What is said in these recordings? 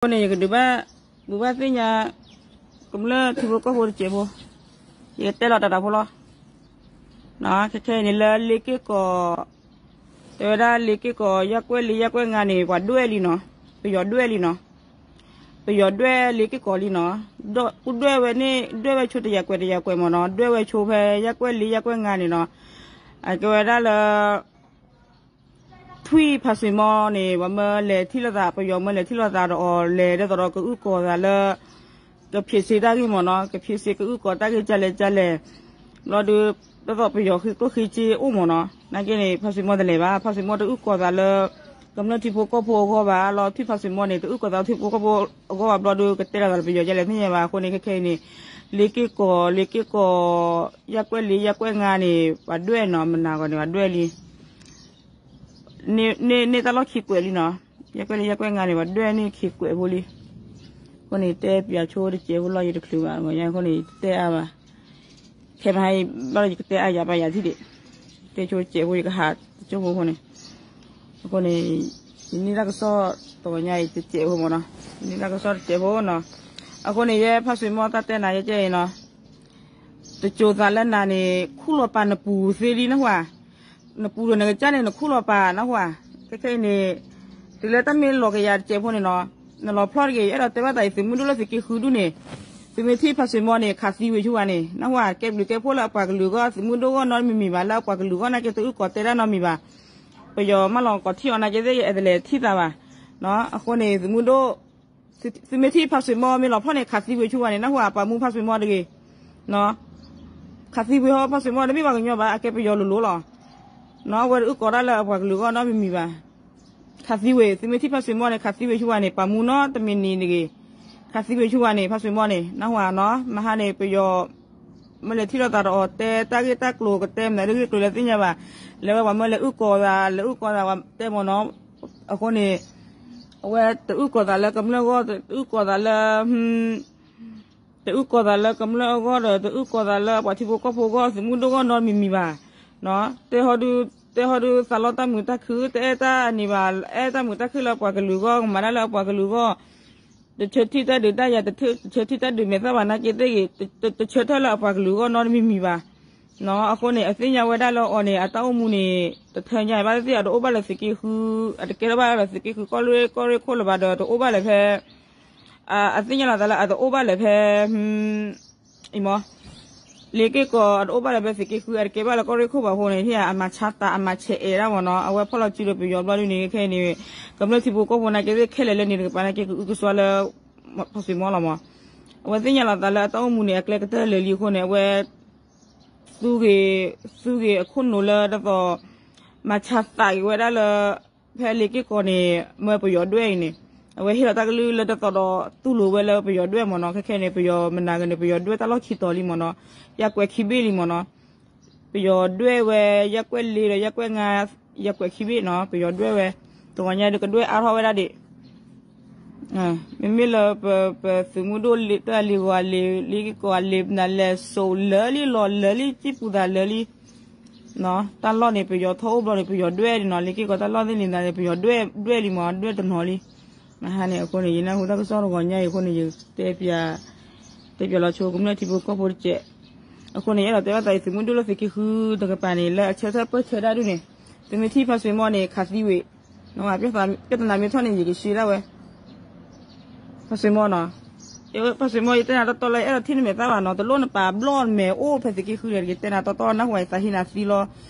အဃိန့ၣ် ယကဒုးဘၣ် ဘုးဘၣ်သ့ၣ်ညါ ကမျၢၢ်ထံဖိကီၢ်ဖိတစဲးဖိ, ယကတဲလီၤတၢ်တၢ်ဖိလီၤ. ခဲခဲအံၤန့ၣ်လၢလ့က့ၢ်ကီး တဲဝဲဒၣ်လ့က့ၢ်ကီး ယဲၢ်ကွဲၢ်လံ ယဲၢ်ကွဲၢ်ငါန့ၣ် ပှၤဒွဲၣ်လံနီၤ, ပယီၤဒွဲၣ်လံနီၤ, ပယီၤဒွဲၣ်လ့က့ၢ်ကီးလံနီၤ, ဒွဲၣ်ဝဲန့ၣ် ဒွဲၣ်ဝဲဆိတယဲၢ်ကွဲၢ်တယဲၢ်ကွဲၢ်မ့ၢ်နီၤ, ဒွဲၣ်ဝဲဆိဖဲယဲၢ်ကွဲၢ်လံ ယဲၢ်ကွဲၢ်ငါန့ၣ်နီၤ, အကဲဝဲဒၣ်လၢ ထွံၣ်ဖါစံးမီန့ၣ် ပှၤမၢလဲၤထံၣ်လိာ်သး ပယီၤမၢလဲၤထံၣ်လိာ်သးဒီးအီၤ လဲၤဒ်သိးဒီးကအုၣ်ကီၤသးလၢ ကဖံးစ့တၢ်ဂ့ၢ်မ့ၢ်နီၤ, ကဖံးစ့ကအုၣ်ကီၤတၢ်ဂ့ၢ်ကလဲၣ်ကလဲၣ်, ဘျီဒီး ဒ်သိးပယီၤဃ့ကျိၣ်ဃ့စ့အိၣ်မ့ၢ်နီၤ, နာ်က့န့ၣ် ဖါစံးမီတလဲၤဘၣ်, ဖါစံးမီတအုၣ်ကီၤသးလၢ ကမျၢၢ်ထံဖိကီၢ်ဖိအဂီၢ်ဘၣ်, လီၤထွံၣ်ဖါစံးမီန့ၣ် တအုၣ်ကီၤသးထံဖိကီၢ်ဖိအဂီၢ်ဘၣ် ဘျီဒီး ကတဲလိာ်သးလၢပယီၤကလဲၣ်သ့ၣ်ညါဘၣ်, အဃိန့ၣ် ခဲခဲအံၤန့ၣ် လ့က့ၢ်ကီး လ့က့ၢ်ကီး ယဲၢ်ကွဲၢ်လံ ယဲၢ်ကွဲၢ်ငါန့ၣ် ပှၤဒွဲၣ်နီၤ, မနၤဂီၤန့ၣ် ပှၤဒွဲၣ်လံ န့ၢ်တၢ်လီၢ်ခံကွဲးလံနီၤ, ယဲၢ်ကွဲၢ်လံ ယဲၢ်ကွဲၢ်ငါန့ၣ် ပှၤဒွဲၣ်န့ၢ်ခံကွဲးဖိလံ. အဃိန့ၣ် တဲပၠးဆိတစဲးဖိလီၤ ယတချုးဘၣ်, အဃိန့ၣ် ယတတဲအါဘၣ်, ခဲမဟါဘျီဒီး ယကတဲအါယၤပာ်ယၤထံၣ်ဒံး, တဲဆိတစဲးဖိ ယကဟးတကၠိဖိအဃိန့ၣ်, အဃိန့ၣ် ယန့ၢ်တၢ်ကစီၣ်တဂီၤညါအံၤတစဲးဖိမ့ၢ်နီၤ, ယန့ၢ်တၢ်ကစီၣ်တစဲးဖိနီၤ, အဃိန့ၣ် ယဲဖါစံးမီတၢ်တဲနၤ ယဲကဲအံၤနီၤ တစိၤသးလၢနၤန့ၣ် ခူၣ်လီၤပာ်နပူၤသ့လံ နၢ်ဟူဧါ, နပူၤဒီးနကစၢ်န့ၣ် နခူၣ်လီၤပာ် နၢ်ဟူဧါ, ခဲခဲအံၤန့ၣ် တုၤလၢတၢ်မ့ၢ်လီၤကယၤတစဲးဖိန့ၣ်နီၤ, နလီၤဖျီၣ်တဂ့ၤ, ယအဲၣ်ဒိးတဲဘၣ်သးအံၤ သုးမုၢ်ဒိၣ်လၢသုးက့ဃုဒူၣ်န့ၣ်, သုမ့ၢ်ထံၣ်ဖါစံးမီန့ၣ် ခးသံဝံၤဆူဂၤန့ၣ် နၢ်ဟူဧါ, ကဲဘျုးကဲဖှိၣ်လၢအပှၤကလုာ်အဂီၢ် သုးမုၢ်ဒိၣ်အဂီၢ်နီတမံၤမံၤဘၣ်, လၢအပှၤကလုာ်အဂီၢ်နာ်က့ တအုၣ်ကီၤတဲတၢ်နီတမံၤဘၣ်, ပယီၤမၢလီၤကီးထံၣ်အီၤနာ်က့သ့ၣ် အဲၣ်ဒိးလဲၤထံၣ်သးဘၣ်, အဃိန့ၣ် သုးမုၢ်ဒိၣ် သုမ့ၢ်ထံၣ်ဖါစံးမီမ့ၢ်လီၤဖျီၣ်န့ၣ် ခးသံဝံၤဆူဂၤန့ၣ် နၢ်ဟူဧါ, ပာ်မူဖါစံးမီတဂ့ၤ, ခးသံဝံၤဟီ ဖါစံးမီတမ့ၢ်ပှၤကညီဘၣ်, အကဲပယီၤလိၤလိၤလီၤ, အဝဲတအုၣ်ကီၤတၢ်လၢအပှၤကလုာ်အဂီၢ်နီတမံၤမံၤဘၣ်, ခးသံဝံၤ, သုမ့ၢ်ထံၣ်ဖါစံးမီန့ၣ် ခးသံဝံၤဆူဂၤန့ၣ် ပာ်မူနီတမံၤနံၤတဂ့ၤ, ခးသံဝံၤဆူဂၤန့ၣ် ဖါစံးမီန့ၣ် နၢ်ဟူဧါနီၤ, မဟါန့ၣ် ပယီၤ မၢလဲၤထံၣ်လိာ်သးဒီးအီၤ တဲတၢ်ဂ့ၢ်တၢ်ကျိၤ ကတဲမနုၤဂ့ၢ်ကျိၤလၢသ့ၣ်ညါဘၣ်, လဲၤဝဲပှၤမၢလဲၤအုၣ်ကီၤသး လဲၤအုၣ်ကီၤသး ပှၤတဲမ့ၢ်နီၤ, အဃိန့ၣ် အဝဲတအုၣ်ကီၤသးလၢကမျၢၢ်အဂီၢ် တအုၣ်ကီၤသးလၢ တအုၣ်ကီၤသးလၢကမျၢၢ်အဂီၢ်ဒီး တအုၣ်ကီၤသးလၢပှၤထံဖိကီၢ်ဖိအဂီၢ် သုးမုၢ်ဒိၣ်အဂီၢ်နီတမံၤမံၤဘၣ်, တဲဟီဒု တဲဟီဒု သးလီတၢ်မုာ်တၢ်ခုၣ် တအဲၣ်တၢ်န့ၣ်ဘၣ်, အဲၣ်တၢ်မုာ်တၢ်ခုၣ်လၢပှၤကလုာ်အဂီၢ် ကမၤတၢ်လၢအပှၤကလုာ်အဂီၢ်, တဆၢထံၣ်တၢ်ဒုးတၢ်ယၤ တဆၢထံၣ်တၢ်ဒုးမဲာ်သၣ်ဘၣ်နာ်က့သ့ၣ်ဂ့ၤ, တဆၢထၢၣ်လၢအပှၤကလုာ်အဂီၢ်နီတမံၤမံၤဘၣ်, အဃိန့ၣ် အသ့ၣ်ညါဝဲဒၣ်လၢအီၤန့ၣ် အတၢ်အိၣ်မူန့ၣ် တထၢညါဘၣ်သ့ၣ်သ့ၣ် အတအိၣ်ဘၣ်လၢသုးက့ဃု, အတကဲထီၣ်ဘၣ်လၢသုးက့ဃု ကီၢ်ရ့ၣ်ကီၢ်ရ့ၣ်ခိၣ်လၢၤဘၣ်ဒီး တအိၣ်ဘၣ်လၢၤဖဲ အသ့ၣ်ညါလီၤသးလၢအတအိၣ်ဘၣ်လၢၤဖဲ အံၤမး လ့ၤက့ၢ်ကီး အတအိၣ်ဘၣ်လၢၤဖဲသုးက့ဃု အတကဲဘၣ်လၢကီၢ်ရ့ၣ်ခိၣ်ဘၣ်အဃိန့ၣ် ဟ့ၣ်အမၤဆါသး အမၤဆဲးအဲၣ်ဒၣ်မ့ၢ်နီၤ, အဝဲဖီၣ်လီၤစုဒီးပယီၤဘျီဒ်န့ၣ် ခဲအံၤန့ၣ် ကမျၢၢ်ထံဖိကီၢ်ဖိနာ်က့သ့ၣ်ခဲလၢာ်လၢန့ၣ်တကပၤနာ်က့ ကအုကစွါလၢ ဖီၣ်စံးမီလီၤမး, အဝဲသ့ၣ်ညါလီၤသးလၢအတၢ်အိၣ်မူန့ၣ် အကျဲကတၢၢ်လၢာ်လံအဃိန့ၣ် အဝဲ သူဂ့ၤ သူဂ့ၤအခိၣ်နူာ်လၢဒ်သိး မၤဆါသးက့ၤဝဲဒၣ်လၢ ဖဲလ့ၤက့ၢ်ကီးန့ၣ် မၢပယီၤဒွဲၣ်အံၤန့ၣ် အဝဲဟ့ၣ်လီၤတၢ်ကလုၢ်လၢဒ်သိးဒီး တူၢ်လိာ်ဝဲလၢပယီၤဒွဲၣ်မ့ၢ်နီၤ, ခဲခဲန့ၣ် ပယီၤမနၤဂ့ၤန့ၣ် ပယီၤဒွဲၣ်တၢ်လီၢ်ခံတီၤလံမ့ၢ်နီၤ, ယဲၢ်ကွဲးခံဘ့ၣ်လံမ့ၢ်နီၤ, ပယီၤဒွဲၣ်ဝဲ ယဲၢ်ကွဲးလ့ၤဒီး ယဲၢ်ကွဲးငါ ယဲၢ်ကွဲးခံဘ့ၣ်နီၤ, ပယီၤဒွဲၣ်ဝဲ တဂီၤညါဒီးကဒွဲၣ်အါထီၣ်ဝဲဒၣ်ဒံး မ့မ့ၢ်လၢပ ပသုးမုၢ်ဒိၣ်လ့ၤတၢ်လ့ၤဂီၤလ့ၤ လ့ၤက့ၢ်ကီးလ့ၤ နလဲၤစိးလၢာ်လံ လီၤလၢာ်လံ စံၣ်ပူၤသးလၢာ်လံ, တၢ်လီၢ်န့ၣ် ပယီၤထီၣ်အိၣ်ဘျီန့ၣ် ပယီၤဒွဲၣ်လံနီၤ, လ့ၤက့ၢ်ကီးတၢ်လီၢ်သ့ၣ်လံန့ၣ် ပယီၤဒွဲၣ် ဒွဲၣ်လံမ့ၢ် ဒွဲၣ်တနီၤလံ, မဟါန့ၣ် အဃိန့ၣ် ယနၢ်ဟူတၢ်ကစီၣ်တဂီၤညါအံၤအဃိန့ၣ် ယတဲပၠး တဲပၠးလီၤဆိကမျၢၢ်ထံဖိကီၢ်ဖိတကဲး, အဃိန့ၣ် ယအဲၣ်ဒိးတဲဘၣ်သးအံၤ သုးမုၢ်ဒိၣ်လၢသုးက့ဃုတကပၤန့ၣ် လၢအဆၢထၢၣ်ပၢၢ်ဆၢဒၣ်ဒုးန့ၣ် သုမ့ၢ်ထံၣ်ဖါစွ့ၤမီၢ်န့ၣ် ခးသံဝံၤ ပြဿနာမ့ၢ်ထီၣ်န့ၣ် ယကရှဲဒၣ်ဝဲ ဖါစွ့ၤမီၢ်နီၤ, ဖါစွ့ၤမီၢ် ယတဲနၤတီတီလၢ ယအဲၣ်ဒိးထံၣ်နမဲာ်သၣ်ဘၣ်နီၤ, တလိၣ်နပာ်ဘျီၣ်နမဲာ်အိၣ်ဖဲသုးက့ဃုန့ၣ် ယတဲနၤတီတီ နၢ်ဟူဝဲယသးဟ့နၤသံလီၤ,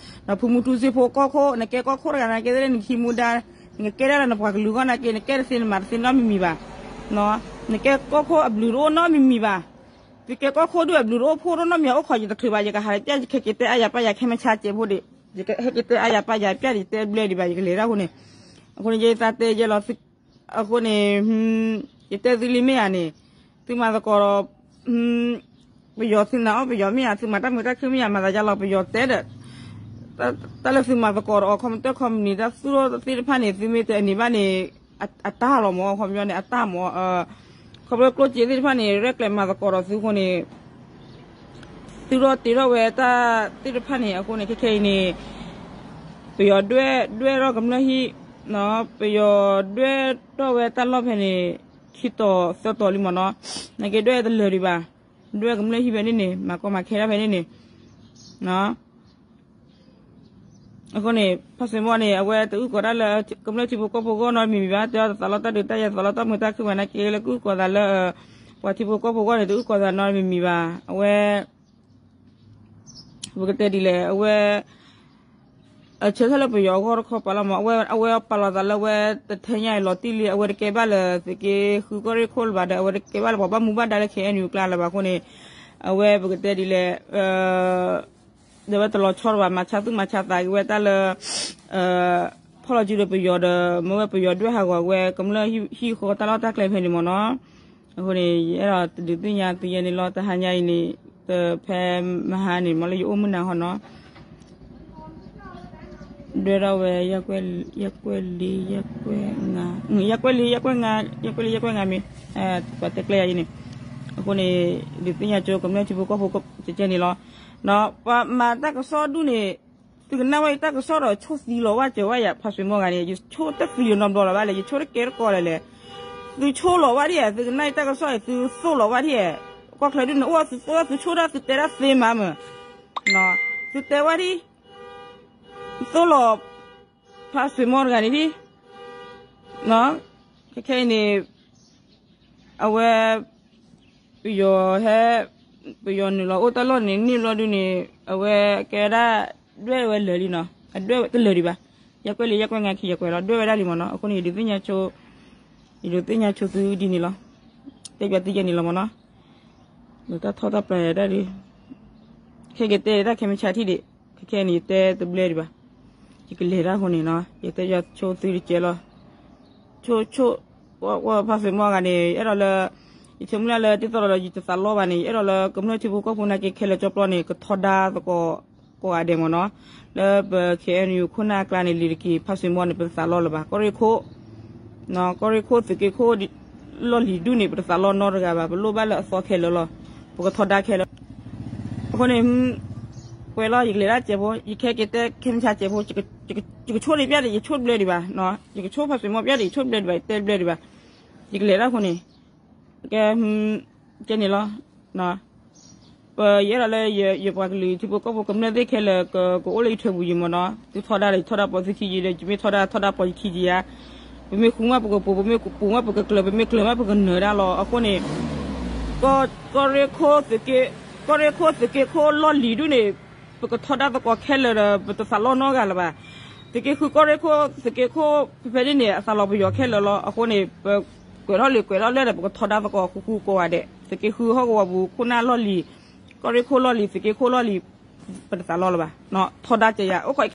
ဒီးဖုမူတူစ့ဖိကီၢ်ခိၣ် နကဲကီၢ်ခိၣ်တဂၤနာ်က့သ့ၣ် နကဟံးမူဒါ နကကဲဒၣ်လၢနပှၤကလုာ်ဂီၢ်နာ်က့ နကဲတသ့နမၤတသ့နီတမံၤမံၤဘၣ်, နကဲကီၢ်ခိၣ်အဘျုးတအိၣ်နီတမံၤမံၤဘၣ်, သုကဲကီၢ်ခိၣ်ဒုးအဘျုးတအိၣ်ဖိတနီတမံၤ အိၣ်ခိးယတချုးဘၣ် ယကဟးပျၢ်ယခဲက့ၤတဲအါယၤပၢ်ယၤခဲမဆါစဲးဖိဒံး, ယကဟဲက့ၤတဲအါယၤပၢ်ယၤပျၢ်ဒံး တဲဘျဲဒံးဘၣ် ယကလဲၤဒၣ်အဃိန့ၣ်, အဃိန့ၣ် ယသးတဲယဲလီၤ အဃိန့ၣ် ယတဲသုလံမ့ၢ်ဧါန့ၣ်, သုမၤသကိးဒီး ပယီၤသုနာ်အီၣ်ပယီၤမ့ၢ်ဧါ, သုမၤတၢ်မုာ်တၢ်ခုၣ်မ့ၢ်ဧါ, မၤသးယါလီၤပယီၤတဲဒီး တၢ်လၢသုမၤသကိးဒီးအီၤ ခီမတၢၢ်ခီမနံၤ တၢ်သူၣ်ထီၣ်သ့ၣ်တဖၣ်န့ၣ် သုမ့ၢ်တန့ၢ်ဘၣ်န့ၣ် အတၢ်လီၤမး ခီပညီန့ၣ် အတၢ်မး ခီဖျိကျိၣ်စ့သ့ၣ်တဖၣ်န့ၣ် ရဲၣ်ကျဲၤမၤသကိးဒီးသုအဃိန့ၣ် သုထီၣ်တ့ထီၣ်ဝဲတၢ်သ့ၣ်တဖၣ်န့ၣ် အဃိန့ၣ် ခဲခဲအံၤန့ၣ် ပယီၤဒွဲၣ် ဒွဲၣ်ထီၣ်ကမျၢၢ်ဟံၣ်, ပယီၤဒွဲၣ်ထီၣ်ဝဲတၢ်လီၢ်ဖဲန့ၣ် ခံတီၤသၢတီၤလံမ့ၢ်နီၤ, နာ်က့ဒွဲၣ်တလၢာ်ဒံးဘၣ်, ဒွဲၣ်ကမျၢၢ်ဟံၣ်ဖဲန့ၣ်န့ၣ် မၤကီမၤခဲဒၣ်ဖဲန့ၣ်န့ၣ် အဃိန့ၣ် ဖါစ့ၣ်မီၣ်န့ၣ် အဝဲတအုၣ်ကီၤတၢ်လၢ ကမျၢၢ်ထံဖိကီၢ်ဖိဂီၢ်နီတမံၤမံၤဘၣ်, တဲတသးလီတၢ်ဒုးတၢ်ယၤ သးလီတၢ်မုာ်တၢ်ခုၣ်ဘၣ် နာ်က့လၢကအုၣ်ကီၤသးလၢ ပှၤထံဖိကီၢ်ဖိဂီၢ်န့ၣ် တအုၣ်ကီၤသးနီတမံၤမံၤဘၣ်. အဝဲ ပကတဲဒ်လဲၣ် အဝဲ အဆၢထၢၣ်လၢပယီၤအဂီၢ်တခီပၤလီၤမး, အဝဲပာ်လီၤသးလၢအဝဲတထဲညါအံၤလီၤတံၢ်လံ, အဝဲတကဲဘၣ်လၢသုးက့ဃုကီၢ်ရ့ၣ်ခိၣ်လၢၤဘၣ်ဒီး အဝဲတကဲဘၣ်လၢပှၤဘၣ်မူဘၣ်ဒါလၢ ခ့ၣ်အဲၣ်ယူၣ် အကျါလၢၤဘၣ်အဃိန့ၣ်, အဝဲပကတဲဒ်လဲၣ် ဒီးဝဲတလီၤဆီတဘၣ် မၤဆါသူၣ်မၤဆါသးက့ၤဝဲတၢ်လၢ ဖီၣ်လီၤစုဒီးပယီၤဒီး မ့ၢ်ဝဲပယီၤဒွဲၣ်ဟးဂီၤဝဲ ကမျၢၢ်ဟံၣ်ဃီတၢ်လီၢ်တၢ်ကျဲဖဲန့ၣ်မ့ၢ်နီၤ. အဃိန့ၣ် ယအဲၣ်ဒိးတဒုးသ့ၣ်ညါသုယဲန့ၣ်လီၤ တဟါညါအံၤန့ၣ် တဖဲမဟါန့ၣ် မ့ၢ်လၢယအိၣ်မုၢ်နၤဟီနီၤ ဒွဲၣ်ထီၣ်ဝဲ ယကွဲၢ်လံ ယကွဲၢ်ငါ ယကွဲၢ်လံ ယကွဲၢ်ငါ ယကွဲၢ်လံ ယကွဲၢ်ငါမ့ၢ် ပှၤတဲကျဲယၤအံၤန့ၣ်, အဃိန့ၣ် ဒုးသ့ၣ်ညါကၠိကမျၢၢ်ထံဖိကီၢ်ဖိကဲန့ၣ်လီၤ. ပှၤမၤတၢ်ကစီၣ်ဒူၣ်န့ၣ် သုကနၣ်ဝဲအံၤတၢ်ကစီၣ်ဒီးဆိၣ်သံလီၤဝဲကဲဝဲယၤ ဖါစ့ၣ်မီၣ်ဂၤန့ၣ် ယဆိၣ်တသံလၢၤနီတဘျီလၢၤဘၣ်လဲၣ် ယဆိၣ်တကဲတကိးလၢၤလဲၣ်. သုဆိၣ်လီၤဝဲဒ်ဧါ သုကနၣ်အံၤတၢ်ကစီၣ်အံၤ သုသိၣ်လီၤဝဲဒ်ဧါ, ကွၢ်ချၢဒ်န့ၣ် အိၣ်သုသိၣ်သုဆိၣ်ဒၣ်သုတဲဒၣ်သ့မးမး သုတဲဝဲဒ် သိၣ်လီၤ ဖါစ့ၣ်မီၣ်တဂၤန့ၣ်ဒ် ခဲခဲအံၤန့ၣ် အဝဲ ပယီၤဟဲ ပယီၤနုာ်လီၤအိၣ်တၢ်လီၢ်န့ၣ် န့ၢ်ဘျီဒုန့ၣ် အဝဲကဲဒၣ် ဒွဲၣ်ဝဲလၢာ်လံနီၤ အဒွဲၣ်တလၢာ်ဒံးဘၣ်. ယကွဲၢ်လံ ယကွဲၢ်ငါခံ ယကွဲၢ်လီၤ ဒွဲၣ်ဝဲဒၣ်လံမ့ၢ်နီၤ. အဃိန့ၣ် ယဒုးသ့ၣ်ညါဆိ ယဒုးသ့ၣ်ညါဆိသုဒ်န့ၣ်လီၤ. တဲဘၣ်သုယဲန့ၣ်လီၤမ့ၢ်နီၤ. ဒီးတၢ်ထီၣ်တၢ်ပျၢ်ဒၣ်ဒ် ခဲက့ၤတဲတၢ်ခဲမုၢ်ဆါထံၣ်ဒံး ခဲခဲန့ၣ် ယတဲတဘျဲဒံးဘၣ်. ယကလဲၤတၢ်အဃိန့ၣ်နီၤ ယတဲယဆိသုတကဲလီၤ. ဆိ ဆိ ဖါစ့ၣ်မီၣ်ဂၤန့ၣ် အဲၣ်ဒိးလၢ ယဆိမုၢ်လၢ်လၢတၢ်သိၣ်တၢ်သီဒီး ယတသးလီဘၣ်န့ၣ် ယအဲၣ်ဒိးလၢကမျၢၢ်ထံဖိကီၢ်ဖိနာ်က့ခဲလၢာ်ကၠီပျီန့ၣ် ကထီဒါသကိး ကိးဂၤဒဲးမ့ၢ်နီၤ. လၢပ ခ့ၣ်အဲၣ်ယူၣ် ခိၣ်နၢ်အကျါန့ၣ် လံၤတက့ၤ ဖါစ့ၣ်မီၣ်န့ၣ် ပတသးလီလၢၤဘၣ်. ကီၢ်ရ့ၣ်ခိၣ် ကီၢ်ရ့ၣ်ခိၣ်သုးက့ခိၣ် လီၢ်လံၤဒူၣ်န့ၣ် ပတသးလီနီတဂၤဘၣ်. ပလိၣ်ဘၣ်လၢအသီခဲလၢာ်လီၤ. ပကထီဒါခဲလၢာ် အဃိန့ၣ် ကွဲးလီၤ ယကလဲၤဒၣ်စဲးဖိ ယခဲက့ၤတဲခဲမုၢ်ဆါစဲးဖိ ယကဆိၣ်န့ၣ်ပျၢ်ဒံး ယဆိၣ်တဘျဲဒံးဘၣ်. ယကဆိၣ်ဖါစ့ၣ်မီၣ်ပျၢ်ဒံး ယဆိၣ်တဘျဲဒံးဘၣ် ယတဲတဘျဲဒံးဘၣ်. ယကလဲၤဒၣ်အဃိန့ၣ် ကဲ ကဲန့ၣ်လီၤ. ပယအဲၣ်ဒိးလၢ ယပှၤကလုာ်ထံဖိကီၢ်ဖိကမျၢၢ်သ့ၣ်ခဲလၢာ် ကအိၣ်လၢယထွဲပူၤယံၤမ့ၢ်နီၤ. သုထီဒါဒီး ယထီဒါပိာ်သုခံယံၤဒီး ယမ့ၢ်ထီဒါ ထီဒါပိာ်ယခံယံၤဧါ. ပမ့ၢ်ဃူမးပကပူၤ ပမ့ၢ်ပူၤမးပကကျၢၤ ပမ့ၢ်ကျၢၤမးပကနၢၤဒၣ်လီၤ. အဃိန့ၣ် ကီၢ်ရ့ၣ်ခိၣ်သုးက့ ကီၢ်ရ့ၣ်ခိၣ်သုးက့ခိၣ်လီၢ်လံၤဒူၣ်န့ၣ် ပကထီဒါသကိးခဲလၢာ်ဒီး ပတသးလီနီတဂၤလၢၤဘၣ်. သုးက့ဃုကီၢ်ရ့ၣ်ခိၣ် သုးက့ခိၣ်ဖဲဖဲန့ၣ်န့ၣ် အသးလီၤပယီၤခဲလၢာ်လီၤ. အဃိန့ၣ် ပကွဲးထီၣ်လံာ်ကွဲးထီၣ်လဲၢ်ဒီး ပကထီဒါသကိးဃူဃူကိးဂၤဒဲး သုးက့ဃုဟီၣ်ကဝီၤပူၤ ခိၣ်နၢ်လီၢ်လံၤ ကီၢ်ရ့ၣ်ခိၣ်လီၢ်လံၤ သုးက့ခိၣ်လီၢ်လံၤ ပတသးလီလၢၤဘၣ်. ထီဒါကဲယၤ အိၣ်ခိး